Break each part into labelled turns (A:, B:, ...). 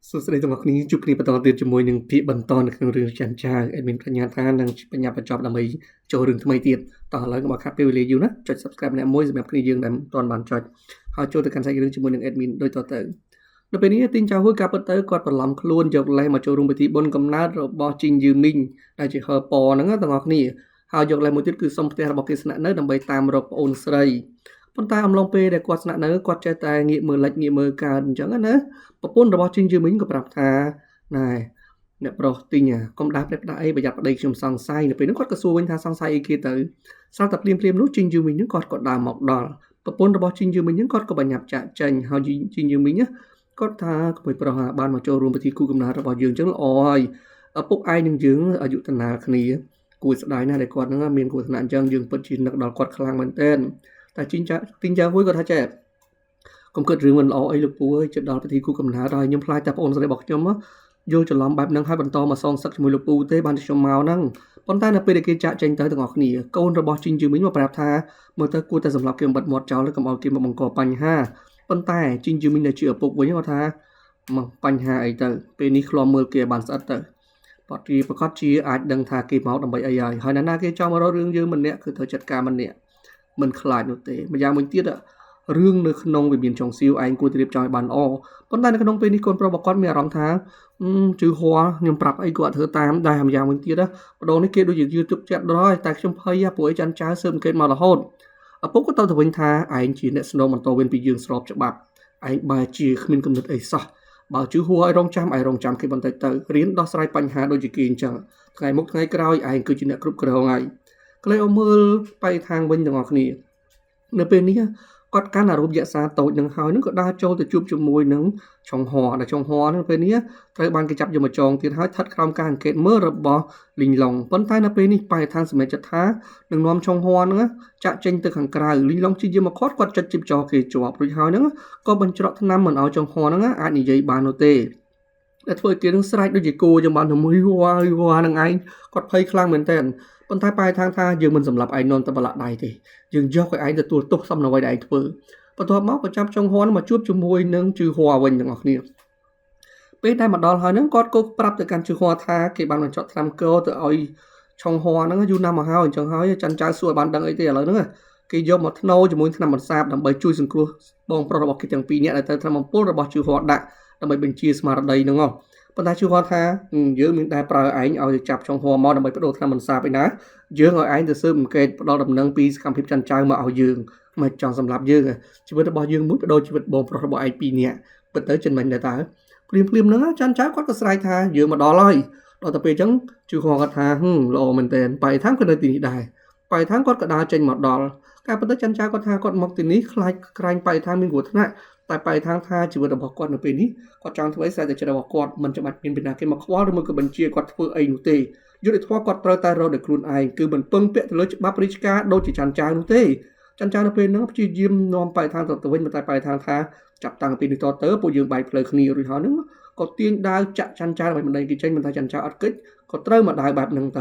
A: សួស្តីទាំងអស់គ្នាជួបគ្នាបន្តទៀតជាមួយនឹងភាគបន្តនៅក្នុងរឿងចន្ទចាវ admin បញ្ញាថានឹងបញ្ញាបញ្ចប់ដើម្បីចូលរឿងថ្មីទៀតតោះឥឡូវកុំឲ្យខាត់ពេលវេលាយូរណាចុច subscribe ម្នាក់មួយសម្រាប់គ្នាយើងដែលមិនទាន់បានចុចហើយចូលទៅកាន់សាច់រឿងជាមួយនឹង admin ដូចតទៅនៅពេលនេះទីងចៅហ៊ួយការពិតទៅគាត់បន្លំខ្លួនយកលេសមកចូលរួមពិធីបុណ្យកំណើតរបស់ជីងយឺមីងដែលជាហឺប៉ហ្នឹងទាំងអស់គ្នាហើយយកលេសមួយទៀតគឺសុំផ្ទះរបស់គេស្នាក់នៅដើម្បីតាមរកប្អូនស្រីប៉ុន្តែអំឡុងពេលដែលគាត់ស្នាក់នៅគាត់ចេះតែងាកមើលលិចងាកមើលកើតអញ្ចឹងណាប្រពន្ធរបស់ជីងយឺមីងក៏ប្រាប់ថាណែអ្នកប្រុសទីងកុំដាស់ផ្ដេសផ្ដាស់អីប្រយ័ត្នប្តីខ្ញុំសង្ស័យនៅពេលនោះគាត់ក៏សួរវិញថាសង្ស័យអីគេទៅស្រាប់តែភ្លាមភ្លាមនោះជីងយឺមីងហ្នឹងគាត់ក៏ដើរមកដល់ប្រពន្ធរបស់ជីងយឺមីងហ្នឹងគាត់ក៏បញ្ញាប់ចាក់ចេញហើយជីងយឺមីងគាត់ថាក្មួយប្រុសបានមកចូលរួមពិធីគូកំណើតរបស់យើងអញ្ចឹងល្អហើយឪពុកឯងនឹងយើងអាយុតំណាលគ្នាគួរស្ដាយណាស់ដែលគាត់ហ្នឹងមានគ្រោះថ្នាក់អញ្ចឹងយើងពិតជានឹកដល់គាត់ខ្លាំងមែនទែនតែជីងចាទីងចាហួយគាត់ថាចេះកុំគិតរឿងមិនល្អអីលោកពូអើយជិតដល់ពិធីគូកំណើតហើយខ្ញុំខ្លាចតែប្អូនស្រីរបស់ខ្ញុំយល់ច្រឡំបែបហ្នឹងហើយបន្តមកសងសឹកជាមួយលោកពូទេបានខ្ញុំមកហ្នឹងប៉ុន្តែនៅពេលដែលគេចាក់ចេញទៅទាំងអស់គ្នាកូនរបស់ជីងយឺមីងមកប្រាប់ថាមើលទៅគួរតែសម្លាប់គេបំបិតមាត់ចោលកុំឲ្យគេមកបង្កបញ្ហាប៉ុន្តែជីងយឺមីងដែលជាឪពុកវិញគាត់ថាមកបញ្ហាអីទៅពេលនេះឃ្លាំមើលគេឲ្យបានស្អិតទៅបាត់គេប្រកាសជាអាចដឹងថាគេមកដើម្បីអីហើយហើយណានាគេចង់មករករឿងយើងម្នាក់គឺត្រូវចាត់ការម្នាក់មិនខ្លាចនោះទេម្យ៉ាងមួយទៀតរឿងនៅក្នុងវិមានចុងសៀវឯងគួរតែរៀបចំឲ្យបានល្អប៉ុន្តែនៅក្នុងពេលនេះកូនប្រុសរបស់គាត់មានអារម្មណ៍ថាជឿហួរខ្ញុំប្រាប់អីគាត់ធ្វើតាមដែរម្យ៉ាងមួយទៀតម្ដងនេះគេដូចជាយឺទុកចិត្តដល់ហើយតែខ្ញុំភ័យព្រោះអីច័ន្ទចៅស៊ើបអង្កេតមករហូតឪពុកក៏ទៅទៅវិញថាឯងជាអ្នកស្នងបន្តវេនពីយើងស្របច្បាប់ឯងបែរជាគ្មានគំនិតអីសោះបើជឿហួរឲ្យរងចាំឯងរងចាំគេបន្តិចទៅរៀនដោះស្រាយបញ្ហាដូចជាគេអញ្ចឹងថ្ងៃមុខថ្ងៃក្រោយឯងគឺជាអ្នកគ្រប់គ្រងហើយក្លែអមើលបៃខាងវិញទាំងអស់គ្នានៅពេលនេះគាត់កាន់អារូបយក្សាតូចនឹងហើយនឹងក៏ដើរចូលទៅជួបជាមួយនឹងឆុងហ័រដែលឆុងហ័រនឹងពេលនេះត្រូវបានគេចាប់យកមកចងទៀតហើយស្ថិតក្រោមការអង្កេតមើលរបស់លីងឡុងប៉ុន្តែនៅពេលនេះបរិស្ថានសម្រេចចិត្តថានឹងនាំឆុងហ័រនឹងចាក់ចេញទៅខាងក្រៅលីងឡុងជាយាមមកគាត់គាត់ចុចជីបចោគេជាប់រួចហើយនឹងក៏បញ្ច្រកថ្នាំមិនឲ្យឆុងហ័រនឹងអាចនិយាយបាននោះទេដែលធ្វើឲ្យគេនឹងស្រែកដូចជាគោយ៉ាងបានទៅមួយវ៉ាវ៉ានឹងឯងគាត់ភ័យខ្លាំងមែនទែនប៉ុន្តែប៉ែខាងថាយើងមិនសម្លាប់ឯងនន់តែប្រឡាក់ដៃទេយើងយកឲ្យឯងទទួលទោសសមអ្វីដែលឯងធ្វើបន្ទាប់មកក៏ចាប់ចុងហួនមកជួបជាមួយនឹងជឺហួរវិញទាំងអស់គ្នាពេលដែលមកដល់ហើយហ្នឹងគាត់ក៏ប្រាប់ទៅកាន់ជឺហួរថាគេបានបញ្ចុះថ្នាំកទៅឲ្យឆុងហួរហ្នឹងយូរណាស់មកហើយអញ្ចឹងហើយច័ន្ទចៅសួរឲ្យបានដឹងអីទេឥឡូវហ្នឹងគេយកមកធ្នូជាមួយថ្នាំបន្សាបដើម្បីជួយសង្គ្រោះបងប្រុសរបស់គេទាំងពីរនាក់ដែលត្រូវថ្នាំអំពុលរបស់ជឺហួរដាក់ដើម្បីបញ្ជាស្មារតីហ្នឹងហ៎ប៉ុន្តែជឿគាត់ថាយើងមានតែប្រើឯងឲ្យចាប់ចុងហួរមកដើម្បីបដូរថ្នាំបន្សាបឯណាយើងឲ្យឯងទៅស៊ើបអង្កេតផ្ដល់ដំណឹងពីសកម្មភាពច័ន្ទចៅមកឲ្យយើងមិនចង់សម្លាប់យើងជីវិតរបស់យើងមួយបដូរជីវិតបងប្រុសរបស់ឯងពីរនាក់ពិតទៅចិនមិញដែរតើភ្លាមភ្លាមហ្នឹងច័ន្ទចៅគាត់ក៏ស្រែកថាយើងមកដល់ហើយដល់ទៅពេលអញ្ចឹងជឿគាត់ថាល្អមែនតើបៃថាងក៏នៅទីនេះដែរបៃថាងគាត់ក៏ដើរចេញមកដល់ការពិតទៅច័ន្ទចៅគាត់ថាគាត់មកទីនេះខ្លាចក្រែងបៃថាងមានគ្រោះថ្នាក់តែបៃថាងថាជីវិតរបស់គាត់នៅពេលនេះគាត់ចង់ធ្វើអីស្រេចតែចិត្តរបស់គាត់មិនចាំបាច់មានពីណាគេមកខ្វល់ឬមួយក៏បញ្ជាគាត់ធ្វើអីនោះទេយុត្តិធម៌គាត់ត្រូវតែរកដោយខ្លួនឯងគឺមិនពឹងពាក់ទៅលើច្បាប់រាជការដូចជាច័ន្ទចៅនោះទេច័ន្ទចៅនៅពេលហ្នឹងព្យាយាមនាំបៃថាងទៅវិញតែបៃថាងថាចាប់តាំងពីនេះតទៅពួកយើងបែកផ្លូវគ្នារួចហើយហ្នឹងក៏ទាញដាវចាក់ច័ន្ទចៅដើម្បីបណ្ដេញគេចេញមិនថាច័ន្ទចៅអត់គេចក៏ត្រូវមកដាវបែបហ្នឹងទ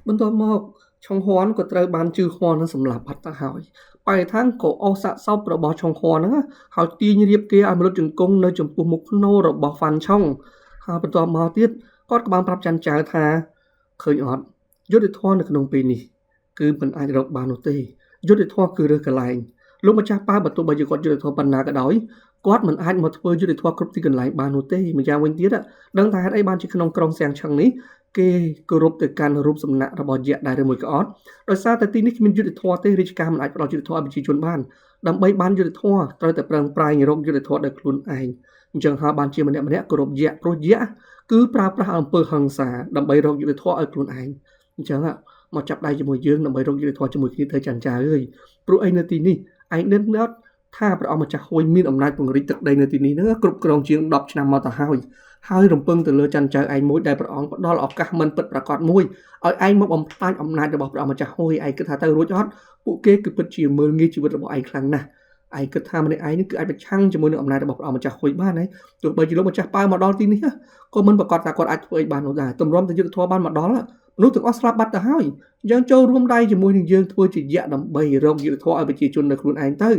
A: ៅបន្ទាប់មកឆុងហួនក៏ត្រូវបានជឺហួននឹងសម្លាប់បាត់ទៅហើយបៃថាងក៏អស់សាកសពរបស់ឆុងហួនហ្នឹងហើយទាញរៀបគេឲ្យមលុតជង្គង់នៅចំពោះមុខភ្នោរបស់ហ្វាន់ឆុងហើយបន្ទាប់មកទៀតគាត់ក៏បានប្រាប់ច័ន្ទចៅថាឃើញអត់យុត្តិធម៌នៅក្នុងពេលនេះគឺមិនអាចរកបាននោះទេយុត្តិធម៌គឺរើសកន្លែងលោកម្ចាស់ប៉ាបើទោះបីជាគាត់យុត្តិធម៌ប៉ុណ្ណាក៏ដោយគាត់មិនអាចមកធ្វើយុត្តិធម៌គ្រប់ទីកន្លែងបាននោះទេម្យ៉ាងវិញទៀតដឹងថាហេតុអីបានជាក្នុងក្រុងសៀងឆឹងនេះគេគោរពទៅកាន់រូបសំណាករបស់យក្សដែរឬមួយក៏អត់ដោយសារតែទីនេះគ្មានយុត្តិធម៌ទេរាជការមិនអាចផ្ដល់យុត្តិធម៌ឲ្យប្រជាជនបានដើម្បីបានយុត្តិធម៌ត្រូវតែប្រឹងប្រែងរកយុត្តិធម៌ដោយខ្លួនឯងអញ្ចឹងហើយបានជាម្នាក់ម្នាក់គោរពយក្សព្រោះយក្សគឺប្រើប្រាស់អំពើហិង្សាដើម្បីរកយុត្តិធម៌ឲ្យខ្លួនឯងអញ្ចឹងមកចាប់ដៃជាមួយយើងដើម្បីរកយុត្តិធម៌ជាមួយគ្នាទៅច័ន្ទចៅអើយព្រោះអីនៅទីនេះឯងនឹកអត់ថាព្រះអង្គម្ចាស់ហួយមានអំណាចពង្រីកទឹកដីនៅទីនេះហ្នឹងគ្រប់គ្រងជាង10ឆ្នាំមកទៅហើយហើយរំពឹងទៅលើច័ន្ទចៅឯងមួយដែលព្រះអង្គផ្ដល់ឱកាសមិនពិតប្រាកដមួយឲ្យឯងមកបំផ្លាញអំណាចរបស់ព្រះអង្គម្ចាស់ហួយឯងគិតថាទៅរួចអត់ពួកគេគឺពិតជាមើលងាយជីវិតរបស់ឯងខ្លាំងណាស់ឯងគិតថាម្នាក់ឯងនេះគឺអាចប្រឆាំងជាមួយនឹងអំណាចរបស់ព្រះអង្គម្ចាស់ហួយបានហើយទោះបីជាលោកម្ចាស់ប៉ៅមកដល់ទីនេះក៏មិនប្រកាសថាគាត់អាចធ្វើអីបាននោះដែរទម្រាំតែយុទ្ធធម៌បានមកដល់មនុស្សទាំងអស់ស្លាប់បាត់ទៅហើយយើងចូលរួមដៃជាមួយនឹងយើងធ្វើជាយៈដើម្បីរកយុទ្ធធម៌ឲ្យប្រជាជននៅខ្លួនឯងទៅ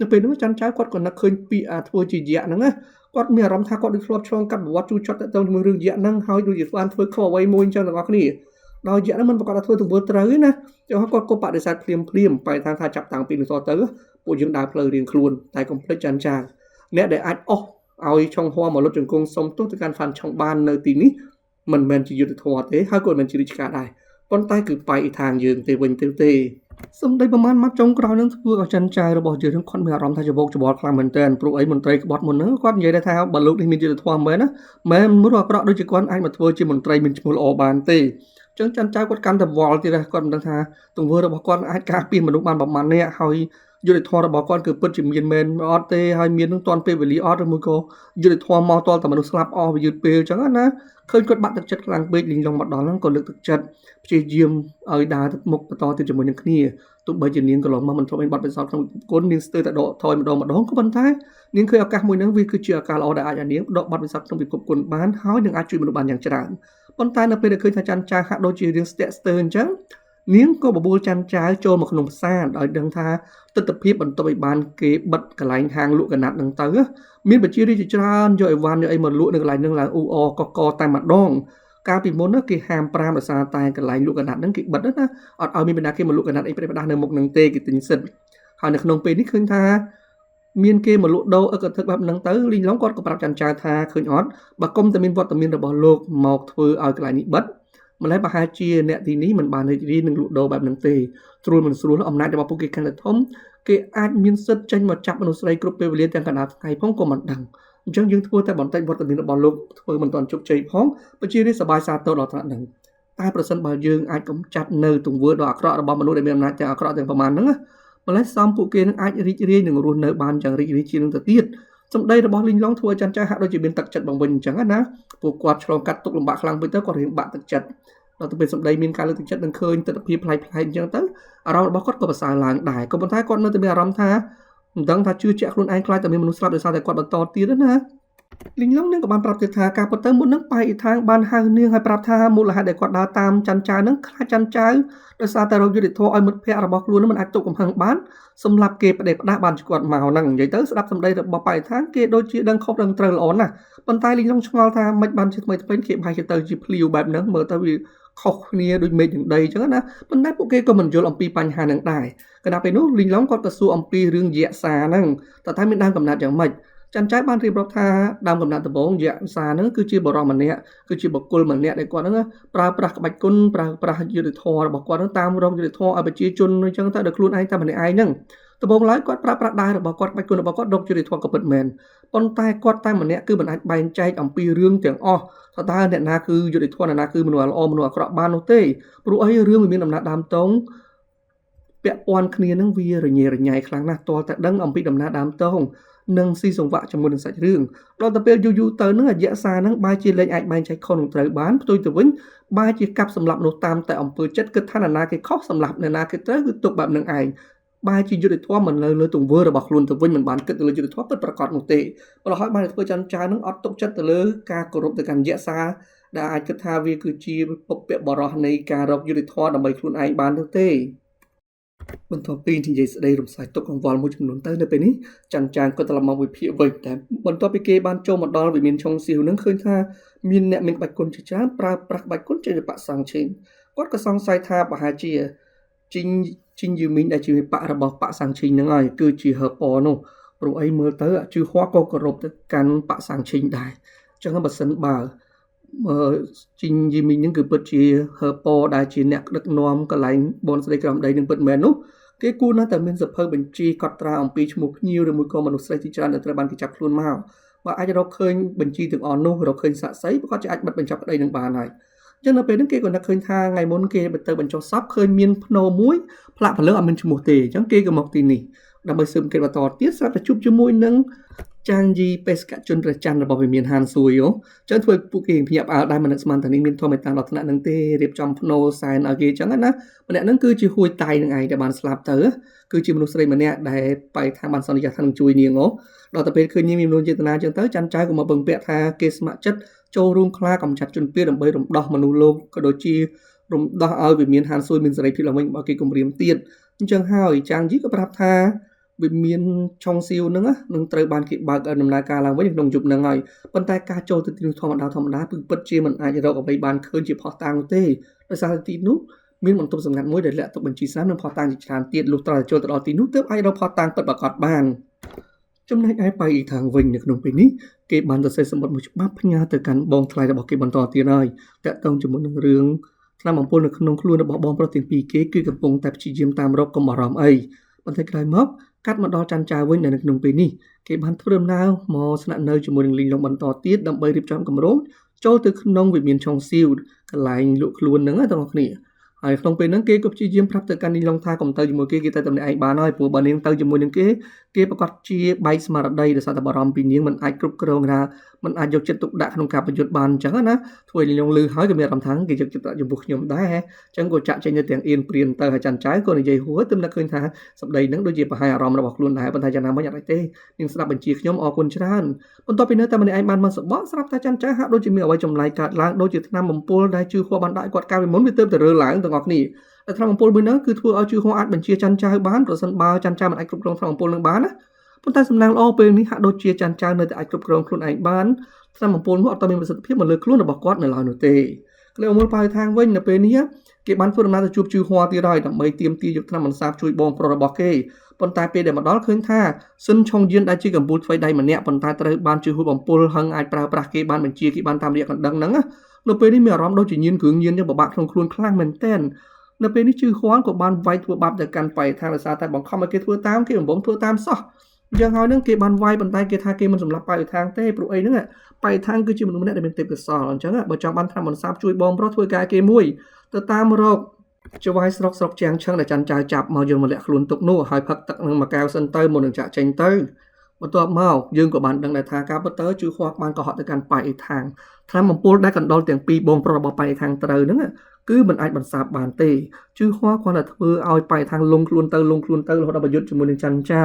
A: នៅពេលនោះច័ន្ទចៅគាត់ក៏នឹកឃើញពីអាធ្វើជាយៈហ្នឹងណា គាត់មានអារម្មណ៍ថាគាត់ដូចធ្លាប់ឆ្លងកាត់ប្រវត្តិជូរចត់ទៅជាមួយរឿងយៈហ្នឹងហើយដូចជាបានធ្វើខុសអ្វីមួយអញ្ចឹងទាំងអស់គ្នាដោយយៈហ្នឹងមិនប្រកាសថាធ្វើទង្វើត្រូវទេណាចឹងគាត់ក៏បដិសេធភ្លាមភ្លាមបែរថាចាប់តាំងពីនោះតទៅពួកយើងដើរផ្លូវរៀងខ្លួនតែកុំភ្លេចចាន់ចាវអ្នកដែលអាចអស់ឲ្យឆុងហួរមកលុតជង្គង់សុំទោសទៅកាន់ហ្វាន់ឆុងបាននៅទីនេះមិនមែនជាយុទ្ធធម៌ទេហើយក៏មិនមែនជារាជការដែរប៉ុន្តែគឺបែកឯທາງយើងទេវិញទៅទេសម្ដីប្រមាណម៉ាត់ចុងក្រោយនឹងធ្វើឲ្យចិនចៅរបស់យើងនឹងគាត់មានអារម្មណ៍ថាច្បោកច្បល់ខ្លាំងមែនទែនព្រោះអីមន្ត្រីក្បត់មុនហ្នឹងគាត់និយាយថាបើលោកនេះមានយុត្តិធម៌មែនណាមែនមនុស្សអាក្រក់ដូចជាគាត់អាចមកធ្វើជាមន្ត្រីមានឈ្មោះល្អបានទេអញ្ចឹងចិនចៅគាត់កាន់តែវល់ទៀតគាត់មិនដឹងថាទង្វើរបស់គាត់អាចការពារមនុស្សបានប្រមាណនេះហើយយុត្តិធម៌របស់គាត់គឺពិតជាមានមែនអត់ទេហើយមាននឹងតាន់ពេលវេលាអត់ឬមួយក៏យុត្តិធម៌មកតតែមនុស្សស្លាប់អស់វាយឺតពេលអញ្ចឹងណាឃើញគាត់បាក់ទឹកចិត្តខ្លាំងពេកលីងឡុងមកដល់ហ្នឹងក៏លើកទឹកចិត្តព្យាយាមឲ្យដើរទៅមុខបន្តទៀតជាមួយនឹងគ្នាទោះបីជានាងកន្លងមកមិនធ្លាប់មានបទពិសោធន៍ក្នុងគុណនាងស្ទើរតែដកថយម្ដងម្ដងក៏ប៉ុន្តែនាងឃើញឱកាសមួយហ្នឹងវាគឺជាឱកាសល្អដែលអាចឲ្យនាងដកបទពិសោធន៍ក្នុងពិភពគុណបានហើយនឹងអាចជួយមនុស្សបានយ៉ាងច្រើនប៉ុន្តែនៅពេលដែលឃើញថាច័ន្ទចាហាក់ដូចជារឿងស្ទាក់ស្ទើរអញ្ចឹងនាងក៏បបួលច័ន្ទចាវចូលមកក្នុងផ្សារដោយដឹងថាទស្សនភាពបន្ទាប់ឲ្យបានគេបិទកន្លែងហាងលក់កណាត់នឹងទៅមានប្រជារាស្ត្រជាច្រើនយកអីវ៉ាន់យកអីមកលក់នៅកន្លែងហ្នឹងឡើងអ៊ូអកកតែម្ដងកាលពីមុនគេហាម5ដោយសារតែកន្លែងលក់កណាត់ហ្នឹងគេបិទណាអត់ឲ្យមានបណ្ដាគេមកលក់កណាត់អីប្រេះផ្ដាស់នៅមុខហ្នឹងទេគេទិញសិទ្ធហើយនៅក្នុងពេលនេះឃើញថាមានគេមកលក់ដូរអឹកធឹកបែបហ្នឹងទៅលីងឡុងគាត់ក៏ប្រាប់ច័ន្ទចៅថាឃើញអត់បើគុំតែមានវត្តមានរបស់លោកមកធ្វើឲ្យកន្លែងនេះបិទម្ល៉េះប្រហែលជាអ្នកទីនេះមិនបានរីករាយនឹងលក់ដូរបែបហ្នឹងទេស្រួលមិនស្រួលអំណាចរបស់ពួកគេកាន់តែធំគេអាចមានសិទ្ធិចេញមកចាប់មនុស្សស្រីគ្រប់ពេលវេលាទាំងកណ្ដាលថ្ងៃផងក៏មិនដឹងអញ្ចឹងយើងធ្វើតែបន្តិចវត្តមានរបស់លោកធ្វើមិនទាន់ជោគជ័យផងប្រជារាស្ត្រសប្បាយសាទរដល់ថ្នាក់ហ្នឹងតែប្រសិនបើយើងអាចកម្ចាត់នៅទង្វើដ៏អាក្រក់របស់មនុស្សដែលមានអំណាចទាំងអាក្រក់ទាំងប្រមាណហ្នឹងម្ល៉េះសំពួកគេនឹងអាចរីករាយនឹងរស់នៅបានយ៉ាងរីករាយជាងនឹងទៅទៀតសម្ដីរបស់លីងឡុងធ្វើឲ្យច័ន្ទចាស់ហាក់ដូចជាមានទឹកចិត្តបងវិញអញ្ចឹងណាពួកគាត់ឆ្លងកាត់ទុកលំបាកខ្លាំងពេកទៅគាត់រៀងបាក់ទឹកចិត្តដល់ទៅពេលសម្ដីមានការលើកទឹកចិត្តនឹងឃើញទស្សនភាពប្លែកៗអញ្ចឹងទៅអារម្មណ៍របស់គាត់ក៏ប្រសើរឡើងដែរក៏ប៉ុន្តែគាត់នៅតែមានអារម្មណ៍ថាមិនដឹងថាជឿជាក់ខ្លួនឯងខ្លាចតែមានមនុស្សស្លាប់ដោយសារតែគាត់បន្តទៀតណាលីងឡុងនឹងក៏បានប្រាប់ទៀតថាការពិតទៅមុននឹងប៉ៃអ៊ីថាងបានហៅនាងឲ្យប្រាប់ថាមូលហេតុដែលគាត់ដើរតាមច័ន្ទចៅនឹងខ្លាចច័ន្ទចៅដោយសារតែរោគយុត្តិធម៌ឲ្យមិត្តភ័ក្តិរបស់ខ្លួននឹងមិនអាចទប់កំហឹងបានសម្រាប់គេផ្ដេសផ្ដាស់បានជាគាត់មកហ្នឹងនិយាយទៅស្ដាប់សម្ដីរបស់ប៉ៃអ៊ីថាងគេដូចជាដឹងខុសដឹងត្រូវល្អណាស់ប៉ុន្តែលីងឡុងឆ្ងល់ថាមិនបានជាថ្មីថ្មីគេបែរជាទៅជាភ្លាវបែបហ្នឹងមើលទៅវាខុសគ្នាដូចមេឃនឹងដីអញ្ចឹងណាប៉ុន្តែពួកគេក៏មិនយល់អំពីបញ្ហាហ្នឹងដែរខណៈពេលនោះលីងឡុងគាត់ក៏សួរអំពីរឿងយៈសាហ្នឹងតើតែមានដើមកំណត់យ៉ាងម៉េចច័ន្ទចៅបានរៀបរាប់ថាដើមកំណត់ដំបូងយៈសាហ្នឹងគឺជាបរិសម្នាក់គឺជាបុគ្គលម្នាក់ដែលគាត់ហ្នឹងប្រើប្រាស់ក្បាច់គុណប្រើប្រាស់យុត្តិធម៌របស់គាត់ហ្នឹងតាមរកយុត្តិធម៌ឲ្យប្រជាជនអញ្ចឹងទៅដោយខ្លួនឯងតែម្នាក់ឯងហ្នឹងដំបូងឡើយគាត់ប្រើប្រាស់ដាវរបស់គាត់ក្បាច់គុណរបស់គាត់រកយុត្តិធម៌ក៏ពិតមែនប៉ុន្តែគាត់តែម្នាក់គឺមិនអាចបែងចែកអំពីរឿងទាំងអស់ថាតើអ្នកណាគឺយុត្តិធម៌អ្នកណាគឺមនុស្សល្អមនុស្សអាក្រក់បាននោះទេព្រោះអីរឿងវាមានដំណាក់ដើមតងពាក់ព័ន្ធគ្នានឹងវារញ៉េរញ៉ៃខ្លាំងណាស់ទាល់តែដឹងអំពីដំណាក់ដើមតងនិងស៊ីសង្វាក់ជាមួយនឹងសាច់រឿងដល់ទៅពេលយូរយូរទៅនឹងអយៈសានឹងបែរជាលែងអាចបែងចែកខុសនឹងត្រូវបានផ្ទុយទៅវិញបែរជាកាប់សម្លាប់នោះតាមតែអំពើចិត្តគិតថានរណាគេខុសសម្លាប់នរណាគេត្រូវគឺទុកបែបនឹងឯងបែរជាយុត្តិធម៌មិននៅលើទង្វើរបស់ខ្លួនទៅវិញមិនបានគិតទៅលើយុត្តិធម៌ពិតប្រាកដនោះទេព្រោះហើយបានធ្វើច័ន្ទចៅនឹងអត់ទុកចិត្តទៅលើការគោរពទៅកាន់យៈសាដែលអាចគិតថាវាគឺជាពុព្វបរោះនៃការរកយុត្តិធម៌ដើម្បីខ្លួនឯងបាននោះទេបន្ទាប់ពីនិយាយស្ដីរំសាយទុកកង្វល់មួយចំនួនទៅនៅពេលនេះច័ន្ទចាងក៏ត្រឡប់មកវិភាគវិញតែបន្ទាប់ពីគេបានចូលមកដល់វិមានឆុងស៊ីវនឹងឃើញថាមានអ្នកមានក្បាច់គុណជាច្រើនប្រើប្រាស់ក្បាច់គុណចេញពីបកសង្ឈេងគាត់ក៏សង្ស័យថាប្រហែលជាជីងជីងយូមីងដែលជាបករបស់បកសង្ឈេងហ្នឹងហើយគឺជាហឺប៉នោះព្រោះអីមើលទៅជឿហួក៏គោរពទៅកាន់បកសង្ឈេងដែរអញ្ចឹងបើសិនបើជីងយីមីងហ្នឹងគឺពិតជាហឺប៉ដែលជាអ្នកដឹកនាំកន្លែងបនស្ដីក្រោមដីនឹងពិតមែននោះគេគួរណាស់តែមានសភៅបញ្ជីកត់ត្រាអំពីឈ្មោះភ្ញៀវឬមួយក៏មនុស្សស្រីជាច្រើនដែលត្រូវបានគេចាប់ខ្លួនមកបើអាចរកឃើញបញ្ជីទាំងអស់នោះរកឃើញសាក្សីប្រកាសជាអាចបិទបញ្ចប់ក្តីនឹងបានហើយអញ្ចឹងនៅពេលហ្នឹងគេក៏នឹកឃើញថាថ្ងៃមុនគេទៅបញ្ចុះសពឃើញមានភ្នោមួយផ្លាកព្រលឹងអត់មានឈ្មោះទេអញ្ចឹងគេក៏មកទីនេះដើម្បីស៊ើបអង្កេតបន្តទៀតស្រាប់តែជួបជាមួយនឹងចាងយីបេសកជនព្រះច័ន្ទរបស់វិមានហានសួយអូចឹងធ្វើពួកគេភ្ញាក់ផ្អើលដែរមិននឹកស្មានថានេះមានធម្មតាដល់ថ្នាក់នឹងទេរៀបចំភ្នោសែនឲ្យគេចឹងណាម្នាក់ហ្នឹងគឺជាហួយតៃនឹងឯងដែលបានស្លាប់ទៅគឺជាមនុស្សស្រីម្នាក់ដែលបែកថាបានសន្យាថានឹងជួយនាងអូដល់ទៅពេលឃើញនាងមានមនុស្សចេតនាចឹងទៅច័ន្ទចៅក៏មកពឹងពាក់ថាគេស្ម័គ្រចិត្តចូលរួមខ្លាកំចាត់ជនពៀដើម្បីរំដោះមនុស្សលោកក៏ដូចជារំដោះឲ្យវិមានហានសួយមានសេរីភាពឡើងវិញបើគេគំរាមទៀតអញ្ចឹងហើយចាងយីក៏ប្រាប់ថា វិមានឆុងសៀវហ្នឹងនឹងត្រូវបានគេបើកឲ្យដំណើរការឡើងវិញក្នុងយប់ហ្នឹងហើយប៉ុន្តែការចូលទៅទីនោះធម្មតាធម្មតាគឺពិតជាមិនអាចរកអ្វីបានឃើញជាភស្តុតាងនោះទេដោយសារទីនោះមានបន្ទប់សម្ងាត់មួយដែលលាក់ទុកបញ្ជីស្នាមនិងភស្តុតាងជាច្រើនទៀតលុះត្រាតែចូលទៅដល់ទីនោះទើបអាចរកភស្តុតាងពិតប្រាកដបានចំណែកឯប៉ៃអ៊ីខាងវិញនៅក្នុងពេលនេះគេបានសរសេរសម្បត្តិមួយច្បាប់ផ្ញើទៅកាន់បងថ្លៃរបស់គេបន្តទៀតហើយតាក់ទងជាមួយនឹងរឿងថ្នាំអំពុលនៅក្នុងខ្លួនរបស់បងប្រុសទាំងពីរគេគឺកំពុងតែព្យាយាមតាមរកកុំបារម្ភអីប៉ុន្តែក្រោយមកកាត់មកដល់ច័ន្ទចៅវិញដែលនៅក្នុងពេលនេះគេបានធ្វើដំណើរមកស្នាក់នៅជាមួយនឹងលីងឡុងបន្តទៀតដើម្បីរៀបចំគម្រោងចូលទៅក្នុងវិមានឆុងស៊ីវកន្លែងលក់ខ្លួនហ្នឹងទាំងអស់គ្នាហើយក្នុងពេលហ្នឹងគេក៏ព្យាយាមប្រាប់ទៅកាន់លីងឡុងថាកុំទៅជាមួយគេគេទៅតែម្នាក់ឯងបានហើយព្រោះបើនាងទៅជាមួយនឹងគេគេប្រកាសជាបែកស្មារតីដោយសារតែបារម្ភពីនាងមិនអាចគ្រប់គ្រងថាមិនអាចយកចិត្តទុកដាក់ក្នុងការប្រយុទ្ធបានអញ្ចឹងណាធ្វើឲ្យលីងឡុងលឺហើយក៏មានអារម្មណ៍ថាគេយកចិត្តទុកដាក់ចំពោះខ្ញុំដែរអញ្ចឹងក៏ចាក់ចេញទៅទាំងអៀនព្រានទៅហើយច័ន្ទចៅក៏និយាយហួរទើបនឹកឃើញថាសម្ដីហ្នឹងដូចជាប្រហែលអារម្មណ៍របស់ខ្លួនដែរប៉ុន្តែយ៉ាងណាមិញអត់អីទេនាងស្ដាប់បញ្ជាខ្ញុំអរគុណច្រើនបន្ទាប់ពីនៅតែម្នាក់ឯងបានមកសបកស្រាប់តែច័ន្ទចៅហាក់ដូចជាមានអ្វីចម្លែកកើតឡើងដូចជាថ្នាំបំពុលដែលជឿហួរបានដាក់គាត់កាលពីមុនវាទើបតែរើឡើងទាំងអស់គ្នាតែថ្នាំបំពុលមួយហ្នឹងគឺធ្វើឲ្យជឿហួរអាចបញ្ជាច័ន្ទចៅបានប្រសិនបើច័ន្ទចៅមិនអាចគ្រប់គ្រងថ្នាំបំពុលនឹងបានណាប៉ុន្តែសំណាងល្អពេលនេះហាក់ដូចជាច័ន្ទចៅនៅតែអាចគ្រប់គ្រងខ្លួនឯងបានថ្នាំបំពុលនោះអត់ទាន់មានប្រសិទ្ធភាពមកលើខ្លួនរបស់គាត់នៅឡើយនោះទេក្លេអមលប៉ាយខាងវិញនៅពេលនេះគេបានធ្វើដំណើរទៅជួបជឿហួរទៀតហើយដើម្បីទាមទារយកថ្នាំបន្សាបជួយបងប្រុសរបស់គេប៉ុន្តែពេលដែលមកដល់ឃើញថាស៊ិនឆុងយឿនដែលជាកម្ពូលថ្វីដៃម្នាក់ប៉ុន្តែត្រូវបានជឿហួរបំពុលហឹងអាចប្រើប្រាស់គេបានបញ្ជាគេបានតាមរយៈកណ្ដឹងហ្នឹងណានៅពេលនេះមានអារម្មណ៍ដូចជាញៀនគ្រឿងញៀនចឹងពិបាកក្នុងខ្លួនខ្លាំងមែនទែននៅពេលនេះជឿហួរក៏បានវាយធ្វើបាបទៅកាន់បៃខាងដោយសារតែបង្ខំឲ្យគេធ្វើតាមគេបំបងធ្វើតាមសោះយ៉ាងហើយនឹងគេបានវាយប៉ុន្តែគេថាគេមិនសម្លាប់បៃខាងទេព្រោះអីហ្នឹងបៃខាងគឺជាមនុស្សម្នាក់ដែលមានទេពកោសល្យអញ្ចឹងបើចង់បានថ្នាំបន្សាបជួយបងប្រុសធ្វើការគេមួយទៅតាមរកចវាយស្រុកស្រុកជាងឆឹងដែលច័ន្ទចៅចាប់មកយកមកលាក់ខ្លួនទុកនោះហើយផឹកទឹកនឹងមួយកែវសិនទៅមុននឹងចាក់ចេញទៅបន្ទាប់មកយើងក៏បានដឹងដែរថាការពិតទៅជឿហួរបានកុហកទៅកាន់ប៉ៃអ៊ីថាងថ្នាំបំពុលដែលកណ្ដុរទាំងពីរបងប្រុសរបស់ប៉ៃអ៊ីថាងត្រូវហ្នឹងគឺមិនអាចបន្សាបបានទេជឿហួរគ្រាន់តែធ្វើឲ្យប៉ៃអ៊ីថាងលងខ្លួនទៅលងខ្លួនទៅរហូតដល់ប្រយុទ្ធជាមួយនឹងច័ន្ទចៅ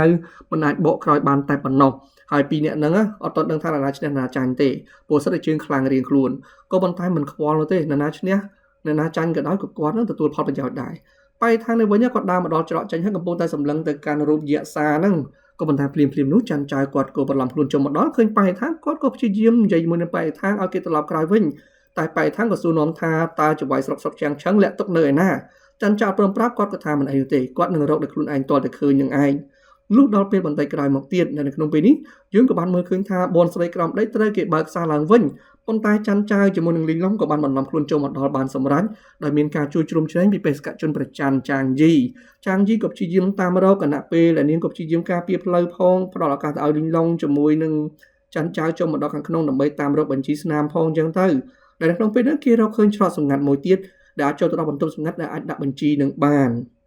A: មិនអាចបកក្រោយបានតែប៉ុណ្ណោះហើយពីរអ្នកហ្នឹងអត់ទាន់ដឹងថានរណាឈ្នះនរណាចាញ់ទេព្រោះសិតតែជើងខ្លាំងរៀងខ្លួនក៏ប៉ុន្តែមិនខ្វល់នោះទេនរណាឈ្នះនរណាចាញ់ក៏ដោយក៏គាត់នឹងទទួលផលប្រយោជន៍ដែរប៉ៃខាងនេះវិញគាត់ដើរមកដល់ច្រកចេញហើយកំពុងតែសម្លឹងទៅកាន់រូបយក្សាហ្នឹងក៏ប៉ុន្តែភ្លាមភ្លាមនោះច័ន្ទចៅគាត់ក៏បន្លំខ្លួនចូលមកដល់ឃើញប៉ៃខាងគាត់ក៏ព្យាយាមនិយាយជាមួយនឹងប៉ៃខាងឲ្យគេត្រឡប់ក្រោយវិញតែប៉ៃខាងក៏សួរនាំថាតើចវាយស្រុកស្រុកជាងឆឹងលាក់ទុកនៅឯណាច័ន្ទចៅព្រមប្រាប់គាត់ក៏ថាមិនអីទេគាត់នឹងរកដោយខ្លួនឯងទាល់តែឃើញនឹងឯងលុះដល់ពេលបន្តិចក្រោយមកទៀតនៅក្នុងពេលនេះយើងក៏បានមើលឃើញថាបនស្រីក្រោមដីត្រូវគេបើកសារឡើងវិញប៉ុន្តែច័ន្ទចៅជាមួយនឹងលីងឡុងក៏បានបន្លំខ្លួនចូលមកដល់បានសម្រេចដោយមានការជួយជ្រោមជ្រែងពីបេសកជនប្រច័នចាងយីចាងយីក៏ព្យាយាមតាមរកគណៈពេលដែលនាងក៏ព្យាយាមការពារផ្លូវផងផ្ដល់ឱកាសទៅឲ្យលីងឡុងជាមួយនឹងច័ន្ទចៅចូលមកដល់ខាងក្នុងដើម្បីតាមរកបញ្ជីស្នាមផងអញ្ចឹងទៅដែលនៅក្នុងពេលនេះគេរកឃើញច្រកសម្ងាត់មួយទៀតដែលអាចចូលទៅដល់បន្ទប់សម្ងាត់ដែលអាចដាក់បញ្ជីនឹងបាន។